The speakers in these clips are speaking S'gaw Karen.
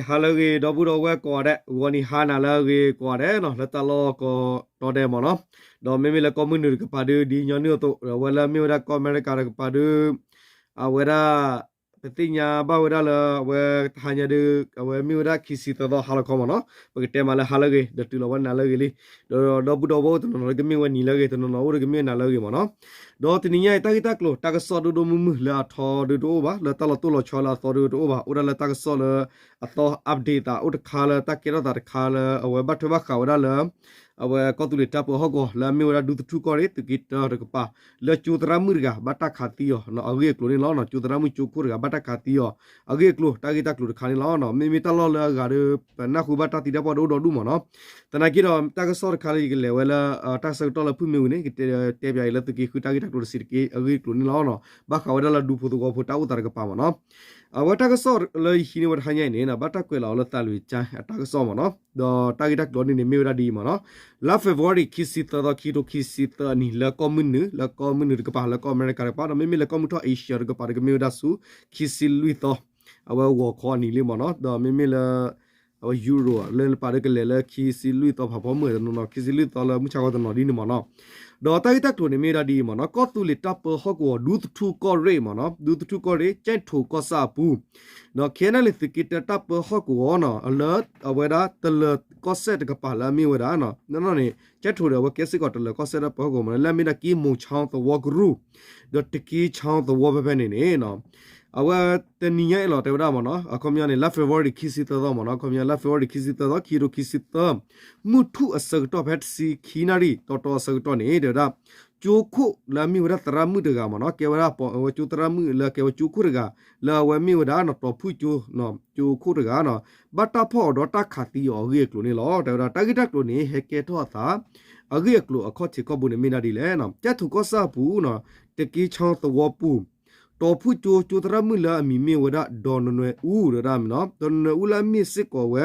ဟါလၢအဂ့ၤ ဒီပုၢ်ဒီဝဲၢ်ကိးဂၤဒဲး, ဂီၤနံၤဟါနၤလၢအဂ့ၤကိးဂၤဒဲးနီၤ, လၢတၢ်လီၢ်ကိးတီၤဒဲးမ့ၢ်နီၤ. ဒီးမ့မ့ၢ်လၢကီၢ်မုၢ်နုာ်တကပၤဒုး ဒ်ညီနုၢ်အသိး ဒီးအဝဲလၢအမ့ၢ်ဝဲဒၣ်ကီၢ်အမဲရကၤတကပၤဒုး အဝဲဒၣ် ပသ့ၣ်ညါဘၣ်ဝဲဒၣ်လၢ အဝဲတဟါညါဒုး အဝဲမ့ၢ်ဝဲဒၣ်ခံဆံသၢသီဟါလီၤခီမ့ၢ်နီၤ. ပကတဲမးလၢဟါလၢအဂ့ၤ ဒီးတုၤလီၤဝဲနၤလၢအဂ့ၤလံ. ဒီးဒီပုၢ်ဒီဝဲၢ်အိၣ်တနီၤနီၤဒုးကမ့ၢ်ဝဲနံၤလၢအဂ့ၤ, တနီၤနီၤအိၣ်ဒုးကမ့ၢ်နၤလၢအဂ့ၤမ့ၢ်နီၤ. ဒီးတနံၤညါအံၤ တၢ်ဂ့ၢ်တၢ်ကျိၤ တၢ်ကစီၣ်ဒိၣ်ဒိၣ်မုၢ်မုၢ်လၢအထီဒုးတအိၣ်ဘၣ်, လၢတၢ်လီၤတိၢ်လီၤဆီလၢအသီဒုးတအိၣ်ဘၣ်, အိၣ်ဒၣ်လၢတၢ်ကစီၣ်လၢ အသီ update သးအိၣ်တခါလၢတၢ်ကဲထီၣ်သးတခါလၢ အဝဲဘၣ်ထွဲဘၣ်ဃးဝဲဒၣ်လၢ အဝဲကီၢ်သူလ့ၤတၢ်ပၢဟီၣ်ကဝီၤ လၢအမ့ၢ်ဝဲဒၣ်ဒူသထူၣ်ကီၢ်ရ့ၣ် သုးက့တၢတကပၤ လၢကၠိသရၣ်မုၣ်တဂၤ ဘၣ်တၢ်ခးသံအီၤ အဂ့ၢ်အကျိၤန့ၣ်လီၤ. ကၠိသရၣ်မုၣ်ကၠိခိၣ်တဂၤ ဘၣ်တၢ်ခးသံအီၤ အဂ့ၢ်အကျိၤ တၢ်ဂ့ၢ်တၢ်ကျိၤတခါန့ၣ်လီၤ. မ့မ့ၢ်တၢ်လီၢ်လၢအဂၤဒီး ပနၢ်ဟူဘၣ်တၢ်သံတၢ်ပှၢ်ဒိၣ်ဒိၣ်ဒူၣ်မ့ၢ်နီၤ. သနာ်က့ဒီး တၢ်ကစီၣ်တခါလၢယကလဲၤဝဲလၢ တၢ်ဆၢကတီၢ်လၢဖုၣ်မ့ၢ်ဝံၤန့ၣ် ကတဲပၠးအံၤလၢသုးက့ဃုတၢ်ဂ့ၢ်တၢ်ကျိၤတဆံးတက့ၢ် အဂ့ၢ်အကျိၤန့ၣ်လီၤ. ဘၣ်ဃးဝဲဒၣ်လၢဒူဖိသဝီဖိတၢ်အိၣ်သးတကပၤမ့ၢ်နီၤ. အဝဲတၢ်ကစီၣ်လၢယဟံးန့ၢ်ဝဲတဟါညါအံၤန့ၣ် ဘၣ်တၢ်ကွဲးလီၤအီၤလၢသးလွံၢ်ကၠါအတၢ်ကစီၣ်မ့ၢ်နီၤ. ဒီးတၢ်ဂ့ၢ်တၢ်ကျိၤန့ၣ်န့ၣ် မ့ၢ်ဝဲဒၣ်ဒ်အံၤမ့ၢ်နီၤ. လါ February ခံဆံသၢသီ ခံကထိခံဆံသၢအနံၤ လၢကီၢ်မုၢ်နုာ် လၢကီၢ်မုၢ်နုာ်တကပၤ လၢကီၢ်အမဲရကၤတကပၤ ဒီးမ့မ့ၢ်လၢကီၢ်မုၢ်ထီၣ် Asia တကပၤဒီးကမ့ၢ်ဝဲဒၣ်ဆူ ခံဆံလွံၢ်သီ အဝဲဂီၤခီအနံၤလံမ့ၢ်နီၤ. ဒီးမ့မ့ၢ်လၢ အဝဲ Europe လၢပာ်ဒၢကလဲၤလၢခံဆံလွံၢ်သီဖးဖီမုၢ် တနီၤနီၤ ခံဆံလွံၢ်သီလၢမုၢ်ဆါခီတနီၤဒ်န့ၣ်မ့ၢ်နီၤ. ဒီးတၢ်ဂ့ၢ်တၢ်ကျိၤန့ၣ်မ့ၢ်ဝဲဒၣ်ဒ်အံၤမ့ၢ်နီၤ. ကီၢ်သူလ့ၤတၢ်ပၢဟီၣ်ကဝီၤ ဒူသထူၣ်ကီၢ်ရ့ၣ်မ့ၢ်နီၤ, ဒူသထူၣ်ကီၢ်ရ့ၣ် ကၠဲၣ်ထိးကီၢ်ဆၣ်အပူၤ ဒီး KNLA သုးက့တၢတၢ်ပၢဟီၣ်ကဝီၤနီၤ လၢအဝဲဒၣ်တလၢၤကီၢ်စဲၣ်တကပၤလၢအမ့ၢ်ဝဲဒၣ်နီၤ နီၢ်နီၢ်န့ၣ် ကၠဲၣ်ထိးဒီးအဝဲကဲစ့ၢ်ကီးတလၢၤကီၢ်စဲၣ်တၢ်ပၢဟီၣ်ကဝီၤမ့ၢ်နီၤ လၢအမ့ၢ်ဒၣ်ကံမူၤချီသဝီကရူၢ် ဒီးတက့ချီသဝီဖဲဖဲန့ၣ်န့ၣ်နီၤ အဝဲတနံၤညါအံၤလီၤတဲဝဲဒၣ်မ့ၢ်နီၤ အခီပညီန့ၣ် လါ February ခံဆံသၢသီမ့ၢ်နီၤ အခီပညီ လါ February ခံဆံသၢသီ ခံကထိခံဆံသၢ မုၢ်ထူၣ်အဆၢကတီၢ်ဖဲတဆံခံနၣ်ရံၣ်တီတီအဆၢကတီၢ်န့ၣ် တဲဝဲဒၣ် ကၠိခိၣ်လၢအမ့ၢ်ဝဲဒၣ်သရၣ်မုၣ်တဂၤမ့ၢ်နီၤ ကဲဝဲဒၣ်ပှၤအဝဲကၠိသရၣ်မုၣ်လၢကဲဝဲကၠိခိၣ်တဂၤ လၢအဝဲမ့ၢ်ဝဲဒၣ်နီၤ တီၤဖုၣ်ကၠိ ကၠိခိၣ်တဂၤနီၤ ဘၣ်တၢ်ဖီၣ်အီၤဒီးတၢ်ခးသံအီၤအဂ့ၢ်အကျိၤန့ၣ်လီၤ. တဲဝဲဒၣ်တၢ်ဂ့ၢ်တၢ်ကျိၤန့ၣ် ဟဲကဲထီၣ်အသး အဂ့ၢ်အကျိၤအခီၣ်ထံးခီၣ်ဘိန့ၣ်မ့ၢ်ဒၣ်ဒ်လဲၣ်နီၤ ကၠဲၣ်ထိးကီၢ်ဆၣ်အပူၤနီၤ တက့ချီသဝီပူၤ တီၤဖုၣ်ကၠိ ကၠိသရၣ်မုၣ်လၢအမံၤမ့ၢ်ဝဲဒၣ် ဒီးနနွဲၣ်အူ တဲဝဲဒၣ်မ့ၢ်နီၤ ဒီးနနွဲၣ်အူလၢအမ့ၢ်စ့ၢ်ကီးဝဲ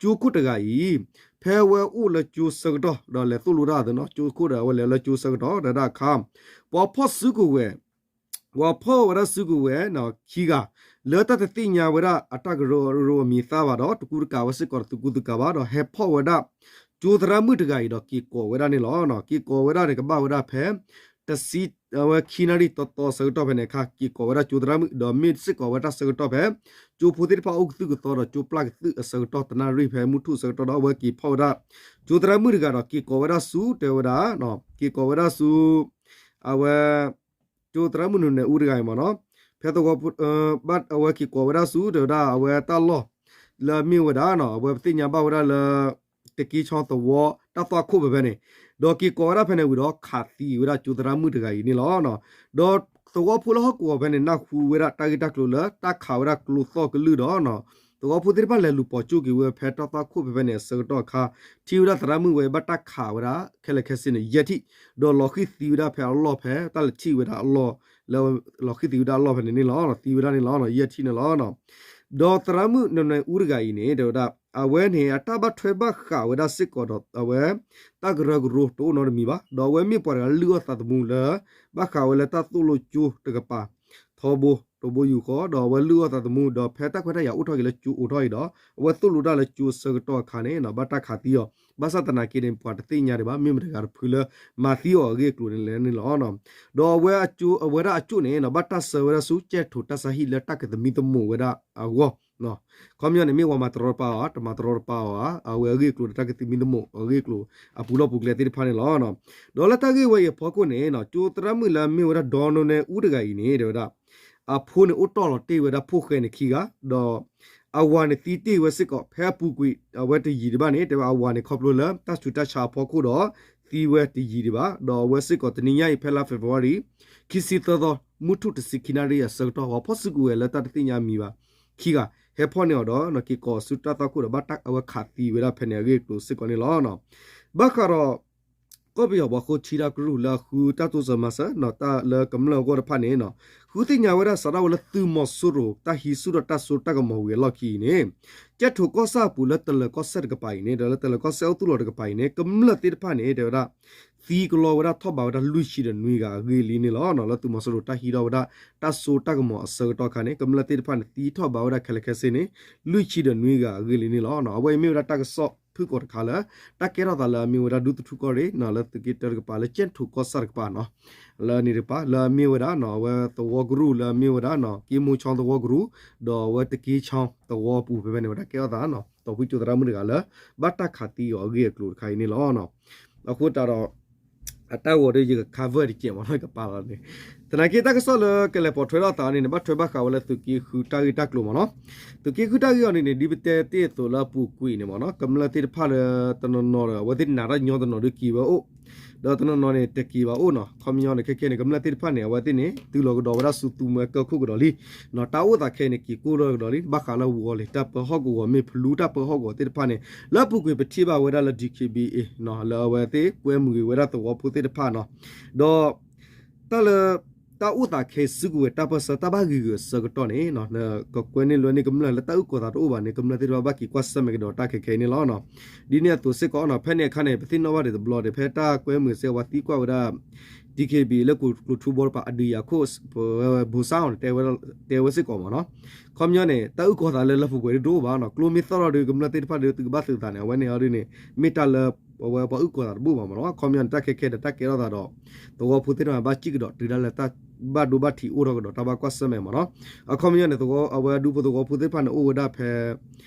ကၠိခိၣ်တဂၤအံၤ ဖဲဝဲအိၣ်လၢကၠိဆၢကတီၢ် ဒီးလဲၤသိၣ်လိတၢ်အသးနီၤ ကၠိခိၣ်ဒီးအဝဲလဲၤလၢကၠိဆၢကတီၢ် တဲဝဲဒၣ်အခါ ပှၤဖီၣ်စုကဝဲၤ ပှၤဖီၣ်ဝဲဒၣ်စုကဝဲၤနီၤ ခံဂၤ လၢတၢ်တသ့ၣ်ညါဝဲဒၣ်အတၢ်ကရၢကရိအမံၤသၣ်ဘၣ်ဒီး တကူတကၤဝဲစ့ၢ်ကီးတကူတကၤဘၣ်ဒီး ဟဲဖီၣ်ဝဲဒၣ် ကၠိသရၣ်မုၣ်တဂၤအံၤဒီးက့ၤကိးဝဲဒၣ်န့ၣ်လီၤ. က့ၤကိးဝဲဒၣ်န့ၣ် ကဘၣ်ဝဲဒၣ်ဖဲ တဆံ အဝဲခံနၣ်ရံၣ်တီတီအဆၢကတီၢ်ဖဲန့ၣ်အခါ က့ၤကိးဝဲဒၣ်ကၠိသရၣ်မုၣ် ဒီးမ့ၢ်စ့ၢ်ကီးဝဲတၢ်ဆၢကတီၢ်ဖဲ ကၠိဖိသ့ၣ်တဖၣ်အိၣ်ကသုၣ်ကသီဒီးကၠိပျၢ်ကသုၣ်အဆၢကတီၢ်တနၣ်ရံၣ်ဖဲမုၢ်ထူၣ်အဆၢကတီၢ်ဒီး အဝဲက့ၤဖီၣ်ဝဲဒၣ် ကၠိသရၣ်မုၣ်တဂၤဒီးက့ၤကိးဝဲဒၣ်ဆူ တဲဝဲဒၣ် က့ၤကိးဝဲဒၣ်ဆူ အဝဲ ကၠိသရၣ်မုၣ်နနွဲၣ်အူတဂၤအံၤမ့ၢ်နီၤ ဖဲသဝီဖိ ဘၣ်အဝဲက့ၤကိးဝဲဒၣ်ဆူ တဲဝဲဒၣ် အဝဲတၢ်လီၢ် လၢအမ့ၢ်ဝဲဒၣ်နီၤ အဝဲပသ့ၣ်ညါဘၣ်ဝဲဒၣ်လၢ တက့ချီသဝီ တၢ်သွၣ်ခိၣ်ဖဲဖဲန့ၣ် ဒီးက့ၤကိးဝဲဒၣ်ဖဲန့ၣ်ဝံၤဒီး ခးသံဝဲဒၣ်ကၠိသရၣ်မုၣ်တဂၤအံၤန့ၣ်လီၤ. ဒီးသဝီဖိလၢဟီၣ်ကဝီၤဖဲန့ၣ် နၢ်ဟူဝဲဒၣ်တၢ်ဂ့ၢ်တၢ်ကျိၤလၢ တၢ်ခးဝဲဒၣ်ကျိသီၣ်ကလုၢ်ဒီး သဝီဖိသ့ၣ်တဖၣ်လဲၤလူၤပိာ်ကၠိက့ၤဝဲဖဲတၢ်သွၣ်ခိၣ်ဖဲဖဲန့ၣ်အဆၢကတီၢ်အခါ ထံၣ်ဝဲဒၣ်သရၣ်မုၣ်ဝဲဘၣ်တၢ်ခးဝဲဒၣ်ခဲလၢာ်ခဲဆ့န့ၣ် ယဲၢ်ထံၣ် ဒီးလီၤဃံၤသံဝဲဒၣ်ဖဲအလီၢ်ဖဲ တၢ်လဲၤထံၣ်ဝဲဒၣ်အလီၢ် လၢလီၤဃံၤသံဝဲဒၣ်အလီၢ်ဖဲန့ၣ်န့ၣ်လီၤ. သံဝဲဒၣ်န့ၣ်လီၤ ယဲၢ်ထံၣ်န့ၣ်လီၤ. ဒီးသရၣ်မုၣ်နနွဲၣ်အူတဂၤအံၤန့ၣ် တဲဝဲဒၣ် အဝဲန့ၣ် အတၢ်ဘၣ်ထွဲဘၣ်ဃးဝဲဒၣ်စ့ၢ်ကီးဒီး အဝဲ တၢ်ကရၢကရိတအိၣ်နီတမံၤဘၣ်. ဒီးအဝဲမ့ၢ်ပှၤတဂၤလုၢ်အီၣ်သးသမူလၢ ဘၣ်ဃးဝဲလၢတၢ်သိၣ်လိကၠိတကပၤ ထီဘိ တဘိယူၢ်ဃီ ဒီးအဝဲလုၢ်အီၣ်သးသမူ ဒီးဖဲတၢ်ခွဲးတၢ်ယာ်အိၣ်ထီၣ်က့ၤလၢကၠိအိးထီၣ်အံၤဒီး အဝဲသိၣ်လိတၢ်လၢကၠိဆၢကတီၢ်အခါန့ၣ် ဘၣ်တၢ်ခးသံအီၤ ဘၣ်ဆၣ်သနာ်က့န့ၣ် ပှၤတသ့ၣ်ညါဒံးဘၣ် မ့ၢ်မတၤတဂၤတဖုလၢ မၤသံအီၤအဂ့ၢ်အကျိၤန့ၣ်လဲၣ်န့ၣ်လီၤ. ဒီးအဝဲအကၠိ အဝဲဒၣ်အကၠိၣ်န့ၣ် ဘၣ်တၢ်ဆှၢဝဲဒၣ်ဆူ ကၠဲၣ်ထိးတၢ်ဆါဟံၣ်လၢတၢ်ကသမံသမိးဝဲဒၣ်အဂီၢ် ခီပညီန့ၣ် မ့ၢ်ပှၤမၤတရီတပါအီၤဧါ တမၤတရီတပါအီၤဧါ အဝဲအဂ့ၢ်အကျိၤဒီးတၢ်ကသမံသမိးအဂ့ၢ်အကျိၤ အပူၤလီၢ်ပူၤကျဲသ့ၣ်တဖၣ်န့ၣ်လီၤ. ဒီးလၢတၢ်ဂ့ၢ်ဝဲအံၤအဖီခိၣ်န့ၣ် ကၠိသရၣ်မုၣ်လၢအမ့ၢ်ဝဲဒၣ် ဒီနနွဲၣ်အူတဂၤအံၤန့ၣ် တဲဝဲဒၣ် အဖိန့ၣ်အိၣ်တီၢ်လီၤတ့ၢ်ဝဲဒၣ်ဖိၣ်ဃဲန့ၣ်ခံဂၤ ဒီး အဝၤန့ၣ်သံတ့ၢ်ဝဲစ့ၢ်ကီး ဖဲအပူၤကွံာ် အဝဲတယံာ်ဒံးဘၣ်န့ၣ် တဲဝဲအဝၤန့ၣ်ခီဖျိလၢတၢ်ဆူးတၢ်ဆါအဖီခိၣ်ဒီး သံဝဲတယံာ်ဒံးဘၣ်. ဒီးအဝဲစ့ၢ်ကီးတနံၤညါအံၤဖဲလါ February ခံဆံသၢသီ မုၢ်ထူၣ်တဆံခံနၣ်ရံၣ်အဆၢကတီၢ် ပှၤဖီၣ်စုကဝဲၤလၢတၢ်တသ့ၣ်ညါအမံၤဘၣ် ခံဂၤ ဟဲဖီၣ်န့ၢ်အီၤဒီး က့ၤကိးဆူတၢ်သွၣ်ခိၣ်ဒီး ဘၣ်တၢ်အဝဲခးသံဝဲဒၣ်ဖဲန့ၣ်အဂ့ၢ်အကျိၤစ့ၢ်ကီးန့ၣ်လီၤ. ဘၣ်ဃးဒီး ကီၢ်ပယီၤပှၤဃိထံတၢ်ကရူၢ်လၢအဃုတၢ်တိစၢၤမၤစၢၤ တၢ်လၢကမျၢၢ်အဂီၢ်တဖၣ်န့ၣ် ဃုသ့ၣ်ညါဝဲဒၣ်စးထီၣ်ဝဲလၢသုးမီၤစိရိၤ တၢ်ဟံးဆူၣ်ထီၣ်တၢ်စိတၢ်ကမီၤဝံၤအလီၢ်ခံအံၤန့ၣ် ကၠဲၣ်ထိးကီၢ်ဆၣ်အပူၤလၢတလၢၤကီၢ်စဲၣ်တကပၤအံၤန့ၣ် ဒီးလၢတလၢၤကီၢ်စဲၣ်အိၣ်သူၣ်လီၤတကပၤအံၤန့ၣ် ကမျၢၢ်သ့ၣ်တဖၣ်န့ၣ် တဲဝဲဒၣ် သံကလီဝဲဒၣ်ထီၣ်ဘးဝဲဒၣ်လွံၢ်ဆံဒီးနွံဂၤအဂ့ၢ်လံန့ၣ်လီၤ. လၢသုးမီၤစိရိၤတၢ်ဟံးထီၣ်ဝဲဒၣ် တၢ်စိတၢ်ကမီၤအဆၢကတီၢ်အခါန့ၣ် ကမျၢၢ်သ့ၣ်တဖၣ်န့ၣ် သံထီၣ်ဘးဝဲဒၣ်ခဲလၢာ်ခဲဆ့န့ၣ် လွံၢ်ဆံဒီးနွံဂၤအဂ့ၢ်လံန့ၣ်လီၤ. အဝဲအံၤမ့ၢ်ဝဲဒၣ်တၢ်ကစီၣ်ဖုၣ်ကိာ်တခါလၢ တၢ်ကဲထီၣ်သးလၢအမ့ၢ်ဝဲဒၣ်ဒူသထူကီၢ်ရ့ၣ် လၢသုးက့တၢတကပၤ လၢကၠဲၣ်ထိးကီၢ်ဆၣ်တကပၤနီၤ လၢန့ၣ်တကပၤ လၢအမ့ၢ်ဝဲဒၣ် အဝဲသဝီကရူၢ်လၢအမ့ၢ်ဝဲဒၣ် က့မူခၠီသဝီကရူၢ် ဒီးအဝဲတက့ခၠီသဝီပူၤဖဲဖဲန့ၣ် ဝဲဒၣ်ကဲထီၣ်သး တီၢ်ဖုကၠိသရၣ်မုၣ်တဂၤလၢ ဘၣ်တၢ်ခးသံအီၤအဂ့ၢ်အကျိၤတခါအံၤန့ၣ်လီၤ. အဃိသတးဒီး အတၢ်ဂီၤဒီးယက cover တကဲးမ့ၢ်နီၤ ကပာ်လီၤန့ၣ် သနာ်က့တၢ်ကစီၣ်လၢကလဲၤပိာ်ထွဲထီၣ်သးန့ၣ်န့ၣ် ဘၣ်ထွဲဘၣ်ဃးဝဲလၢသုးက့ဃုတၢ်ဂ့ၢ်တၢ်ကျိၤမ့ၢ်နီၤ သုးက့ဃုတၢ်ဂ့ၢ်အီၤန့ၣ်န့ၣ် ဒ်ပတဲတ့ၢ်အသိးလၢအပူၤကွံာ်န့ၣ်မ့ၢ်နီၤ ကမျၢၢ်သ့ၣ်တဖၣ်လၢတနီၤနီၤဒီး အဝဲသ့ၣ်နာ်တၢ်ညီတနီၤဒုးက့ၤဝဲအိၣ် ဒီးတနီၤနီၤန့ၣ် တက့ၤဘၣ်အိၣ်နီၤ ခီပညီန့ၣ် ခဲခဲန့ၣ် ကမျၢၢ်သ့ၣ်တဖၣ်န့ၣ် အဝဲသ့ၣ်န့ၣ် တုၤလီၤကဒီးဝဲဒၣ်ဆူသူမွဲကၢၢ်ခိၣ်ကဒီးလံ တၢ်အိၣ်သးခဲအံၤန့ၣ် က့ၤကိၢ်ထီၣ်ကဒီးလံ ဘၣ်ဃးလၢဝီၤလံၤ တၢ်ပၢဟီၣ်ကဝီၤမ့ၢ်ဖလူတၢ်ပၢဟီၣ်ကဝီၤသ့ၣ်တဖၣ်န့ၣ် လၢအပူၤကွံာ်ပထံၣ်ဘၣ်ဝဲဒၣ်လၢ DKBA လၢအဝဲသ့ၣ်ကွဲမုာ်ဂ့ၤဝဲဒၣ်သဝီဖိသ့ၣ်တဖၣ်နီၤ ဒီး တၢ်လၢ တၢ်အိၣ်သးခဲအံၤစုကဝဲၤတၢ်ပၢၢ်ဆၢတၢ်ဘၣ်ဂံာ်ဂုာ်အဆၢကတီၢ်န့ၣ် ကကွဲန့ၢ်လွဲန့ၢ်ကမျၢၢ်လၢတၢ်အုၣ်ကီၤသးတအိၣ်ဘၣ်န့ၣ် ကမျၢၢ်သ့ၣ်တဖၣ်ဘၣ်က့ၤကွၢ်ဆၢၣ်မဲာ်ကဒီးတၢ်ခဲခဲအံၤန့ၣ်လီၤ. ဒ်န့ၣ်အသိးစ့ၢ်ကီးနီၤ ဖဲန့ၣ်အခါန့ၣ် ပသ့ၣ်နီၣ်ဘၣ်ဒံးတဘျီဒီး ဖဲတၢ်ကွဲမုာ်စ့ၢ်ကီးပှၤသံကွၢ်ဝဲဒၣ် DKBA လၢကျိၤထူဘီတပၤအဒုးယၤခိၣ် ဘိစါအီၤန့ၣ် တဲဝဲစ့ၢ်ကီးမ့ၢ်နီၤ ခီပညီန့ၣ် တၢ်အုၣ်ကီၤသးလၢလၢပှဲၤပှဲၤဒိၣ်ဒိၣ်ဘၣ်နီၤ ကျိမ့ၢ်သီၣ်ထီၣ်ဒီးကမျၢၢ်သ့ၣ်တဖၣ်ဒီးသုကဘၣ်သုးသးန့ၣ် အဝဲန့ၣ်အီၤဒ်န့ၣ် မ့ၢ်တၢ်လၢ အဝဲပှၤအုၣ်ကီၤသးတဘူၣ်ဘၣ်မ့ၢ်နီၤ ခီပညီန့ၣ် တၢ်ခဲခဲဒီးတၢ်ကဲထီၣ်သးဒီး သဝီဖိသ့ၣ်တဖၣ်ဘၣ်စံၣ်ကဒီးတုၤဒၣ်လၢတၢ် ဘၣ်ဒိဘၣ်ထံးအိၣ်ထီၣ်ကဒီးတၢ်ဘၣ်ကွၢ်ဆၢၣ်မဲာ်မ့ၢ်နီၤ အခီပညီန့ၣ် အဝဲဒူဖိသဝီဖိသ့ၣ်တဖၣ်န့ၣ်အိၣ်ဝဲဒၣ်ဖဲ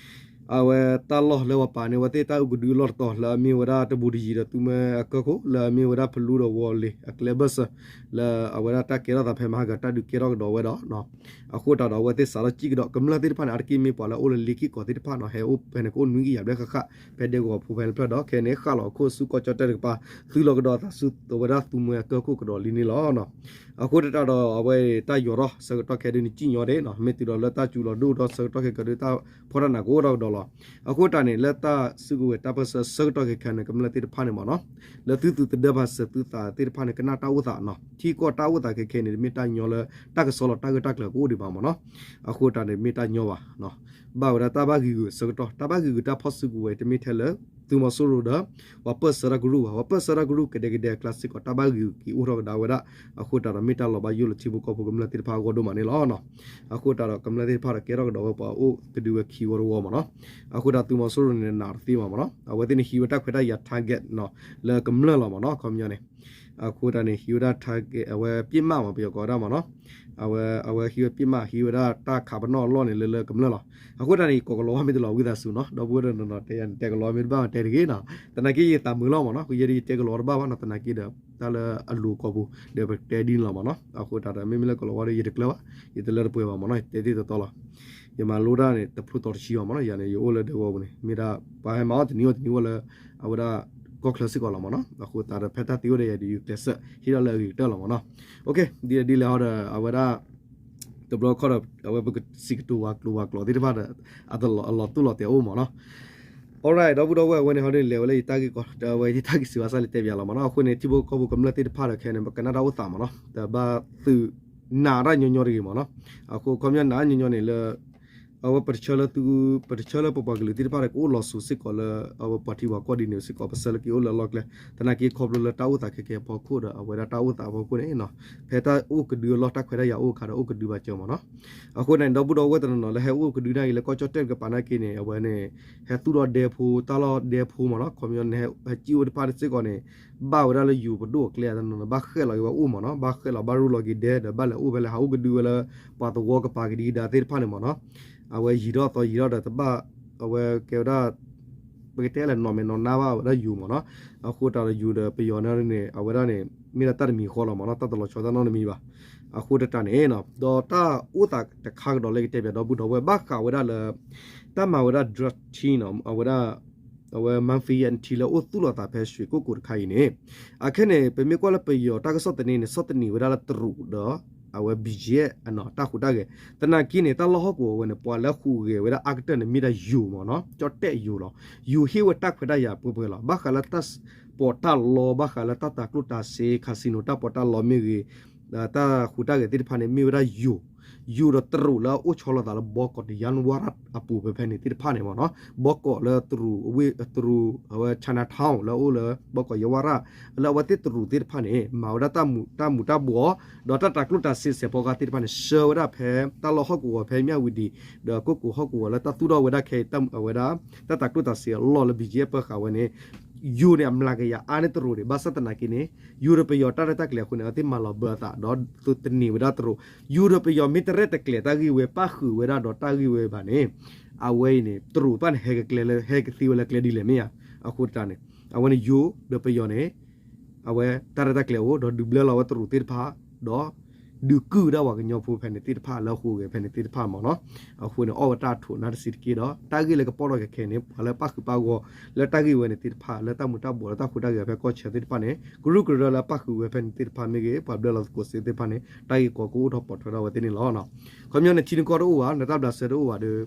အဝဲတၢ်လီၢ်လၢပှၤပာ်န့ၢ်ဝဲသ့ၣ်တၢ်အုၣ်ကဒုအလီၢ်တတီၤ လၢအမ့ၢ်ဝဲဒၣ်တဘူးတယံၤဒီးသူမွဲအကၢၢ်ခိၣ် လၢအမ့ၢ်ဝဲဒၣ်ဖလူဒီးဝီၤလ့ၤအကျဲဘၢၣ်စၢၤ လၢအဝဲဒၣ်တၢ်ကဲထီၣ်သးဖဲမဟါဂၤတၢ်ဒုးကဲထီၣ်ကဒီးဝဲဒီး အဃိသတးဒီးအဝဲသ့ၣ်စးထီၣ်စံၣ်ကဒီး ကမျၢၢ်သ့ၣ်တဖၣ်န့ၣ် အါတက့ၢ်မ့ၢ်ပှၤလၢအအိၣ်လၢလ့ၤက့ၢ်ကီးသ့ၣ်တဖၣ်နီၤ ဟဲအိၣ်ဖဲန့ၣ်ကအိၣ်နွံကယၤဘျဲၣ်ဃၣ်ဃၣ် ဖဲဒဲကဝီၤဖိဖဲန့ၣ်ဖျၢၣ်ဒီး ခဲန့ၣ်ဃၣ်လီၤအခိၣ်ဆူကီၢ်ကၠီၣ်တဲၣ်တကပၤ သုးလီၤကဒီးအသးဆူအဝဲဒၣ်သူမွဲအကၢၢ်ခိၣ်ကဒီးလံန့ၣ်လီၤ. အဃိသတးဒီးအဝဲတၢ်ယီၤထီၣ်ဆၢကတီၢ်ခဲဒုးန့ၣ်စံၣ်ညီဒၣ်နီၤ မ့ၢ်တုၤဒီးလၢတၢ်စူၤလီၤဒိၣ်ဒီးဆၢကတီၢ်ခဲကဒုးတၢ်ဖီၣ်တၢ်နးကအိၣ်ထီၣ်ကဒီးလီၤ. အဃိတၢ်န့ၣ် လၢတၢ်စုကဝဲၤတၢ်ပၢၢ်ဆၢဆၢကတီၢ်ခဲခဲန့ၣ် ကမျၢၢ်သ့ၣ်တဖၣ်န့ၣ်မ့ၢ်နီၤ လၢသုသူးသဒၢပာ်စၢၤသုသးသ့ၣ်တဖၣ်န့ၣ် ကနၣ်တၢ်အိၣ်သးနီၤ ထံကီၢ်တၢ်အိၣ်သးခဲခဲန့ၣ် တမ့ၢ်တၢ်ညီလၢတၢ်ကစီၣ်လီၤတၢ်ဂ့ၢ်တၢ်ကျၢၤကအိၣ်ဒံးဘၣ်မ့ၢ်နီၤ အဃိတၢ်န့ၣ်မ့ၢ်တၢ်ညီဘၣ် ဘၣ်ဝဲဒၣ်တၢ်ဘၣ်ဂံာ်ဂုာ်အဆၢကတီၢ် တၢ်ဘၣ်ဂံာ်ဂုာ်တၢ်ဖီၣ်စုကဝဲၤတမ့ၢ်ထဲလၢ သုးမီၤစိရိၤဒီး ပှၤပၢၢ်ဆၢတၢ်ကရူၢ်ဘၣ် ပှၤပၢၢ်ဆၢတၢ်ကရူၢ်ကဒဲကဒဲအကျါစ့ၢ်ကီး တၢ်ဘၣ်ဂံာ်ဂုာ်က့ၤအိၣ်ထီၣ်ကဒါဝဲဒၣ် အဃိတၢ်ဒီးမ့ၢ်တၢ်လီၤဘၣ်ယိၣ်လၢထံဖိကီၢ်ဖိကမျၢၢ်သ့ၣ်တဖၣ်အဂီၢ်ဒိၣ်မးန့ၣ်လီၤ. အဃိတၢ်ဒီးကမျၢၢ်သ့ၣ်တဖၣ်ဒီးကဲထီၣ်ကဒီးဝဲပှၤအိၣ်ကဒုဝဲခံဝီတဝီမ့ၢ်နီၤ အဃိတၢ်သုးမီၤစိရိၤန့ၣ်နာ်တသ့ဘၣ်မ့ၢ်နီၤ အဝဲသ့ၣ်န့ၣ်ဟံးဝဲတၢ်ခွဲးတၢ်ယာ် target နီၤ လၢကမျၢၢ်လီၤမ့ၢ်နီၤ ခီပညီန့ၣ် အဃိတၢ်န့ၣ် ဟံးဝဲဒၣ် target အဝဲပစ်မှတ်မ့ၢ် ပယီၤကိးဝဲဒၣ်မ့ၢ်နီၤ အဝဲ အဝဲဟံးဝဲပစ်မှတ် ဟံးဝဲဒၣ်တၢ်ခးပနီၣ်အလီၢ်န့ၣ်လၢလၢကမျၢၢ်လီၤ. အဃိတၢ်န့ၣ် ယကိးကလီၤဝါမ့ၢ်တလီၤဝံသးစူၤနီၤ ဒီပုၢ်ဝဲၢ်တနီၤနီၤတဲယၤန့ၣ် တဲကလီၤဝါမ့ၢ်တဘၣ်တဲတဂ့ၤနီၤ သနာ်က့ယသးမုာ်လီၤမ့ၢ်နီၤ ယဲဒၣ်ယတဲကလီၤဝါတဘၣ်ဘၣ်နီၤ သနာ်က့ဒီး တၢ်လၢအလိၤကီၢ်ပူၤ ဒီးပတဲဒ်န့ၣ်လီၤမ့ၢ်နီၤ အဃိတၢ်ဒီး မ့မ့ၢ်လၢကလီၤဝါဒီးယတကျၢၤဘၣ် ယတလၢတပှဲၤဘၣ်မ့ၢ်နီၤ ယတဲသ့တီတီလီၤ ယမၤလိတၢ်န့ၣ် တဖျိတီတဆံဘၣ်မ့ၢ်နီၤ ယၤန့ၣ် ယအိၣ်လၢဒဲကဝီၤပူၤန့ၣ် မ့ၢ်ဒၣ် ပှၤဟဲမၤအီၣ်တနံၤအီၣ်တနံၤအီၣ်လၢ အဝဲဒၣ် ကီၢ်ချၢစ့ၢ်ကီးလီၤမ့ၢ်နီၤ အဃိသတးဒီး ဖဲတၢ်သ့အိၣ်ဒီးယၤဒီး ယကျဲးစၢးဟ့ၣ်ထီၣ်လၢအဂ့ၤကတၢၢ်လီၤမ့ၢ်နီၤ ဒ်လဲၣ်ဒ်လဲၣ်ဟီဒီး အဝဲဒၣ် တဘျီခီဒီး အဝဲပကစံးကတိၤဝဲကျိၤဝဲကျိာ်သ့ၣ်တဖၣ်ဒီး အလီၤတူၢ်လီၤတဲာ်အိၣ်မ့ၢ်နီၤ Alright ဒီပုၢ်ဒီဝဲၢ် အဝဲန့ၣ်ဟီဒ်လဲၣ်ဝဲလၢယတၢ်ဂ့ၢ်ကီ အဝဲယတၢ်ဂ့ၢ်စံးဘၣ်စၢ်လၢတဲပၠးလီၤမ့ၢ်နီၤ အဃိန့ၣ် ထံဖိကီၢ်ဖိကမျၢၢ်သ့ၣ်တဖၣ်ဒီးခဲန့ၣ် ပကနၣ်တၢ်အိၣ်သးမ့ၢ်နီၤ တဘၣ်သုးနာ်တၢ်ညီညီတဂ့ၤမ့ၢ်နီၤ အဃိခီပညီနာ်ညီညီန့ၣ်လၢ အဝဲပတဆၢလၢသု ပတဆၢလၢပပှၤကလုာ်သ့ၣ်တဖၣ်ဒီးကအိၣ်လီၤစိၤစ့ၢ်ကီးလၢ အဝဲပှၤထံပှၤကီၢ်ဒ်န့ၣ်စ့ၢ်ကီး ပဆၢလၢက့ၤအိၣ်လၢအလီၢ်ကျဲ သနာ်က့ခီဖျိလၢတၢ်အိၣ်သးခဲကဲအဖီခိၣ်ဒီး အဝဲဒၣ်တၢ်အိၣ်သးအဖီခိၣ်န့ၣ် ဖဲတၢ်အိၣ်ကဒုအလီၢ် တၢ်ခွဲးတၢ်ယာ်အိၣ်အခါဒီးအိၣ်ကဒုဘၣ်စၢၤမ့ၢ်နီၤ အဃိန့ၣ် ဒီပုၢ်ဒီဝဲၢ်တနီၤနီၤလၢဟဲအိၣ်ကဒုန့ၣ်အံၤ လၢကီၢ်ကၠီၣ်တဲၣ်တကပၤနာ်က့န့ၣ် အဝဲန့ၣ် ဟဲသူၣ်ထီၣ်ဒဲဖိ တၢ်လီၢ်ဒဲဖိမ့ၢ်နီၤ ခီပညီန့ၣ် ဟဲစံၣ်အိၣ်တဖၣ်စ့ၢ်ကီးန့ၣ် ဘၣ်ဝဲဒၣ်လၢယိၤပဒိၣ်အကျဲတနီၤနီၤ ဘၣ်ဃဲၣ်လီၤက့ၤဝဲအိၣ်မ့ၢ်နီၤ ဘၣ်ဃဲၣ်လီၤဘၣ်ရူလီၤက့ၤဒဲ ဒီးဘၣ်လဲၤအိၣ်ဖဲလဲၣ် ဟးအိၣ်ကဒုဝဲလၢ ပှၤသဝီကပၤကဒံကဒါသ့ၣ်တဖၣ်န့ၣ်မ့ၢ်နီၤ အဝဲယံာ်ထီၣ်သီယံာ်ထီၣ်ဒီးတဘၣ် အဝဲကဲဝဲဒၣ် ပကတဲလဲၣ် နီၢ်မဲာ်နီၢ်နါဘၣ်ဝဲဒၣ်ယိၤမ့ၢ်နီၤ အဃိတၢ်ဒီးယိၤဒီးပယီၤန့ၣ် အဝဲဒၣ်န့ၣ် မ့ၢ်ဒၣ်တၢ်တမံၤဃီလီၤမ့ၢ်နီၤ တၢ်တလီၤဆီတၢ်နီတမံၤဘၣ် အဃိတၢ်န့ၣ် ဒီးတၢ်အိၣ်သးတခါကဒီးလၢကတဲပၠးဒီပုၢ်ဒီဝဲၢ် ဘၣ်ဃးဝဲဒၣ်လၢ တၢ်မၤဝဲဒၣ် drug team နီၤ အဝဲဒၣ် အဝဲ mafia ထံလၢအိၣ်သူၣ်လီၤသးဖဲရွှေကုက္ကိုတခါအံၤန့ၣ် အခဲန့ၣ် ပမ့ၢ်ကွၢ်လၢပယီၤတၢ်ကစီၣ်သန့န့ၣ် ဆီၣ်သနံးဝဲဒၣ်လၢတရူးဒီး အဝဲ ဘီကၠံၣ်အဲၣ် အနီၤ တၢ်ဟူးတၢ်ဂဲၤ. သနာ်က့န့ၣ် တၢ်လီၢ်ဟီၣ်ကဝီၤဝဲန့ၣ် ပှၤလၢဟူးဂဲၤဝဲဒၣ်အါကတၢၢ်န့ၣ် မ့ၢ်ဒၣ်ယိၤမ့ၢ်နီၤ, ကၠီၣ်တဲၣ်ယိၤလီၤ. ယိၤဟ့ၣ်ဝဲတၢ်ခွဲးတၢ်ယာ်ပှဲၤပှဲၤလီၤ. ဘၣ်ဃးလၢတၢ်ပီးတၢ်လီ ဘၣ်ဃးလၢတၢ်တၤကျိၣ်တၤစ့ casino တၢ်ပီးတၢ်လီမ့ၢ်ဂ့ၤ, တၢ်ဟူးတၢ်ဂဲၤသ့ၣ်တဖၣ်န့ၣ် မ့ၢ်ဝဲဒၣ်ယိၤ, ယိၤဒီးတရူးလၢအအိၣ်ဆီလီၤသးလၢဘီကီးတယါနဝါရၣ်အပူၤဖဲဖဲန့ၣ်သ့ၣ်တဖၣ်န့ၣ်မ့ၢ်နီၤ, ဘီကီးလၢတရူး, တရူး အဝဲ Chinatown လၢအအိၣ်လၢဘီကီးယါနဝါရၣ်, လၢအဝဲသ့ၣ်တရူးသ့ၣ်တဖၣ်န့ၣ် မၤဝဲဒၣ်တၢ်မူၤတၢ်ဘှီး, ဒီးတၢ်တၤကျိၣ်တၤစ့စဲးဖီကါသ့ၣ်တဖၣ်န့ၣ် ဆှၢဝဲဒၣ်ဖဲတၢ်လီၢ်ဟီၣ်ကဝီၤဖဲမၠၣ်ဝံၤဒံး, ဒီးကီၢ်ကိးဟီၣ်ကဝီၤလၢတၢ်သူၣ်ထီၣ်ဝဲဒၣ်ခဲအံၤ အဝဲဒၣ် တၢ်တၤကျိၣ်တၤစ့အလီၢ်လၢ ဘီကၠံၣ်အဲၣ် ပၢဃာ်ဝဲန့ၣ် ယိၤန့ၣ် အမျးကယၤအါန့ၢ်တရူးန့ၣ် ဘၣ်ဆၣ်သနာ်က့န့ၣ် ယိၤဒီးပယီၤတၢ်ရဲၣ်တၢ်ကျဲၤအဃိန့ၣ် အဝဲသ့ၣ်မၤလီၤဘၢအသး ဒီးသန့ၤဝဲဒၣ်တရူး, ယိၤဒီးပယီၤမ့ၢ်တရဲၣ်တကျဲၤတၢ်ဂ့ၢ်ဝဲ ပၣ်ဃုာ်ဝဲဒၣ်ဒီးတၢ်ဂ့ၢ်ဝဲဘၣ်န့ၣ် အဝဲအံၤန့ၣ် တရူးတဖၣ်န့ၣ် ဟဲကကျဲလၢ ဟဲကသ့ဝဲလၢကျဲဒ်လဲၣ်မ့ၢ်ဧါ. အဃိတၢ်န့ၣ် အဝဲန့ၣ်ယိၤဒီးပယီၤန့ၣ် အဝဲတၢ်ရဲၣ်တၢ်ကျဲၤအိၣ် ဒီးဒုးဘျၢလီၤဝဲတရူးသ့ၣ်တဖၣ်, ဒီး ဒုးကုၢ်ဝဲဒၣ်ပှၤကညီဖိဖဲန့ၣ်သ့ၣ်တဖၣ် လၢအဟူးဂဲၤဖဲန့ၣ်သ့ၣ်တဖၣ်မ့ၢ်နီၤ. အဃိန့ၣ် အီၣ်ဝဲတၢ်အထိးနါတစံးတက့ၢ်ဒီး တၢ်ဂ့ၢ်လၢကပီၣ်ထီၣ်ခဲခဲန့ၣ် ပှၤလၢပၣ်ဃုာ်ပၣ်ဂီၢ် လၢတၢ်ဂ့ၢ်ဝဲန့ၣ်သ့ၣ်တဖၣ် လၢတၢ်မူၤတၢ်ဘှီးလၢတၢ်ဟူးတၢ်ဂဲၤဖဲကီၢ်ဆၢသ့ၣ်တဖၣ်န့ၣ် ကရူၢ်ကရၢလၢပၣ်ဃုာ်ဝဲဖဲန့ၣ်သ့ၣ်တဖၣ်မ့ၢ်ဂ့ၤ ပှၤဘျၢလီၤသကိးစ့သ့ၣ်တဖၣ်န့ၣ် တၢ်ဂ့ၢ်ကီကအိၣ်ထီၣ်ပိာ်ထွဲထီၣ်ဝဲသ့ၣ်န့ၣ်လီၤ. ခီပညီန့ၣ် ထံနကီၢ်တအိၣ်ဘၣ် နတၢ်ဘျးစဲတအိၣ်ဘၣ်ဒီး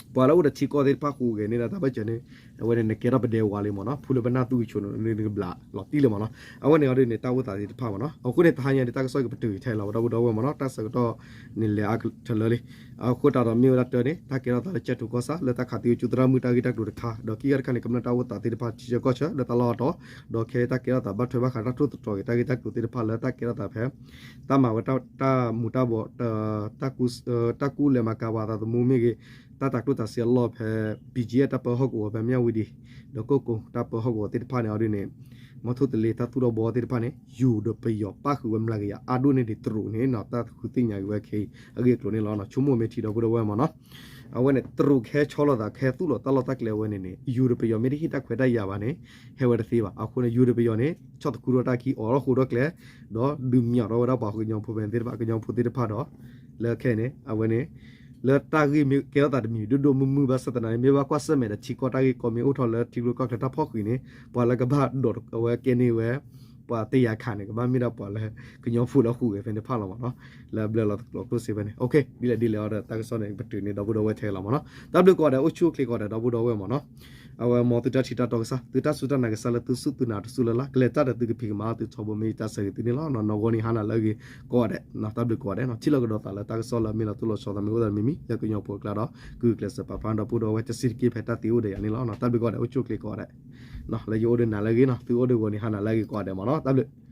ပှၤလၢအိၣ်ဒီးထံကီၢ်သ့ၣ်တဖၣ်ဟူးဂဲၤန့ၢ်ဒီးတၢ်ဘၣ်စၢၤန့ၣ် အဝဲန့ၣ် နကဲထီၣ်ပဒဲဝါလံမ့ၢ်နီၤ, ဖုလၢပနၢ်သူကဆိးန့ၣ် နကဘျးလီၤတံၢ်လံမ့ၢ်နီၤ. အဝဲန့ၣ်အီၤဒ်န့ၣ် တၢ်အိၣ်သးသ့ၣ်တဖၣ်မ့ၢ်နီၤ. အဃိန့ၣ် တဟါညါန့ၣ် တၢ်ကစီၣ်ကပတုာ်ထဲလီၤ ဒီပုၢ်ဒီဝဲၢ်မ့ၢ်နီၤ, တၢ်ဆၢကတီၢ်န့ၣ်လဲၤအါထလၢလံ. အဃိသတးဒီးမ့ၢ်ဝဲဒၣ်တၢ်န့ၣ် တၢ်ကဲထီၣ်သးလၢကၠဲၣ်ထိၣ်ကီၢ်ဆၣ် လၢတၢ်ခးသံအိၣ်ကၠူသရၣ်မုၣ်တၢ်ဂ့ၢ်တၢ်ကျိၤတခါ, ဒီးခံဂၤတခါန့ၣ် ကမျၢၢ်တၢ်အိၣ်သးသ့ၣ်တဖၣ် ထံဆၢကီၢ်ဆၢ လၢတၢ်လီၢ်အတီၢ်, ဒီးခဲအံၤတၢ်ကဲထီၣ်သးဘၣ်ထွဲဘၣ်ဃးတၢ်ထိၣ်သတြီၤက့ၤ တၢ်ဂ့ၢ်တၢ်ကျိၤသ့ၣ်တဖၣ်လၢတၢ်ကဲထီၣ်သးဖဲ တၢ်မၤဝဲတၢ်မူၤတၢ်ဘှီး တၢ်ကူ တၢ်ကူလဲၤမၤကၤပှၤအသးသမူမ့ၢ်ဂ့ၤ, တၢ်တၤကျိၣ်တၤစ့အလီၢ်ဖဲ ဘီကၠံၣ်အဲၣ် တၢ်ပၢဟီၣ်ကဝီၤဖဲမၠၣ်ဝံၤဒံး, ဒီးကီၢ်ကိးတၢ်ပၢဟီၣ်ကဝီၤသ့ၣ်တဖၣ်န့ၣ်အီၤဒ်န့ၣ် မီထိၣ်သလ့တၢ်သူၣ်ထီၣ်ဘှီသ့ၣ်တဖၣ်န့ၣ် ယိၤဒီးပယီၤပၣ်ဃုာ်ဝဲမျးကယၤအါဒိၣ်န့ၢ်ဒံး တရူးန့ၣ်နီၤ, တၢ်ဃုသ့ၣ်ညါက့ၤဝဲခဲအံၤ အဂ့ၢ်အကျိၤန့ၣ်လီၤ. ဆိကမိၣ်မ့ၢ်ထံဒီပုၢ်ဒီဝဲၢ်မ့ၢ်နီၤ. အဝဲန့ၣ် တရူးကဟဲဆီလီၤသး ကဟဲသူၣ်လီၤတၢ်လီၢ်တၢ်ကျဲဝဲန့ၣ်န့ၣ် ယိၤဒီးပယီၤမ့ၢ်တဟ့ၣ်တၢ်ခွဲးတၢ်ယာ်ဘၣ်န့ၣ် ဟဲဝဲတသ့ဘၣ်. အဃိန့ၣ် ယိၤဒီးပယီၤန့ၣ် ဆီၣ်သခူထီၣ်တၢ်ခံ အိးထီၣ်ဃိထီၣ်ကျဲ ဒီးဒုးမၠီၣ်ထီၣ်ဝဲဒၣ်ပှၤကညီဖိဖဲန့ၣ်သ့ၣ်တဖၣ် ကညီဖိသ့ၣ်တဖၣ်ဒီး လၢခဲအံၤန့ၣ် အဝဲန့ၣ် လၢတၢ်ဂ့ၢ်မ့ၢ်ကဲထီၣ်သးတမံၤဒိၣ်ဒိၣ်မုၢ်မုၢ်ဘၣ်ဆၣ်သနာ်က့ မ့ၢ်ဘၣ်ကွၢ်ဆၢၣ်မဲာ်ဒီးထံကီၢ်တၢ်ဂ့ၢ်ကီမ့ၢ်အိၣ်ထီၣ်လၢထံကျိကီၢ်ချၢတၢ်ဖီၣ်ဃံးန့ၣ် ပှၤလၢကဘၣ်ဒိးအဝဲကဲန့ၢ်ဝဲ ပှၤတယာ်ခးန့ၣ် ကဘၣ်မ့ၢ်ဒၣ်ပှၤလၢကညီဖိလၢဟူးဂဲၤဖဲန့ၣ်တဖၣ်လီၤမ့ၢ်နီၤ. လၢအဘျၢလီၤသကိးကျိၣ်စ့ဖဲန့ၣ် ဒ်လဲၣ်ဒ်လဲၣ်အီၤဒီး တၢ်ကစီၣ်န့ၣ် ပတုာ်န့ၢ်ဒီပုၢ်ဒီဝဲၢ်ထဲလီၤမ့ၢ်နီၤ. တၢ်ဘျုးကိးဂၤဒဲး အိၣ်ဆူၣ်အိၣ်ချ့ကိးဂၤဒဲး ဒီပုၢ်ဒီဝဲၢ်မ့ၢ်နီၤ. အဝဲမ်သုတၢ်ထံၣ်တၢ်တီကစၢ် သုတၢ်စူၢ်တၢ်နာ်ကစၢ်လၢသုစူၢ်သုနာ်တစူၢ်လၢ်လၢ် ကလဲၤတၢ်ဒီးသုကဖံးကမၤ သုထီဘိမ့ၢ်ယတၢ်ဆၢဂ့ၤသုန့ၣ်လီၤ. နီၢ်ဂီၤနံၤဟါနၤလၢအဂ့ၤကိးဂၤဒဲး တၢ်ဘျုးကိးဂၤဒဲးနီၤ. ထံၣ်လိာ်ကဒီးသးလၢတၢ်ကစီၣ်လၢအမ့ၢ်လီၤတိၢ်လီၤဆီသးမ့ၢ်အိၣ်သးမ့ၢ်မံၤ လၢကညီဖိအကျါဒီး ဂုာ်ကျဲးစၢးပာ်ဖျါဒီပုၢ်ဒီဝဲၢ်တဆံးတက့ၢ်ဖဲတၢ်သ့အိၣ်ဒီးယၤန့ၣ်လီၤ. တၢ်ဘျုးကိးဂၤဒဲး အိၣ်ဆူၣ်အိၣ်ချ့ကိးဂၤဒဲး လၢယအိၣ်ဒီးနၤလၢအဂ့ၤနီၤ. သုအိၣ်ဒီးဂီၤနံၤဟါနၤလၢအဂ့ၤကိးဂၤဒဲးမ့ၢ်နီၤ. တၢ်ဘျုး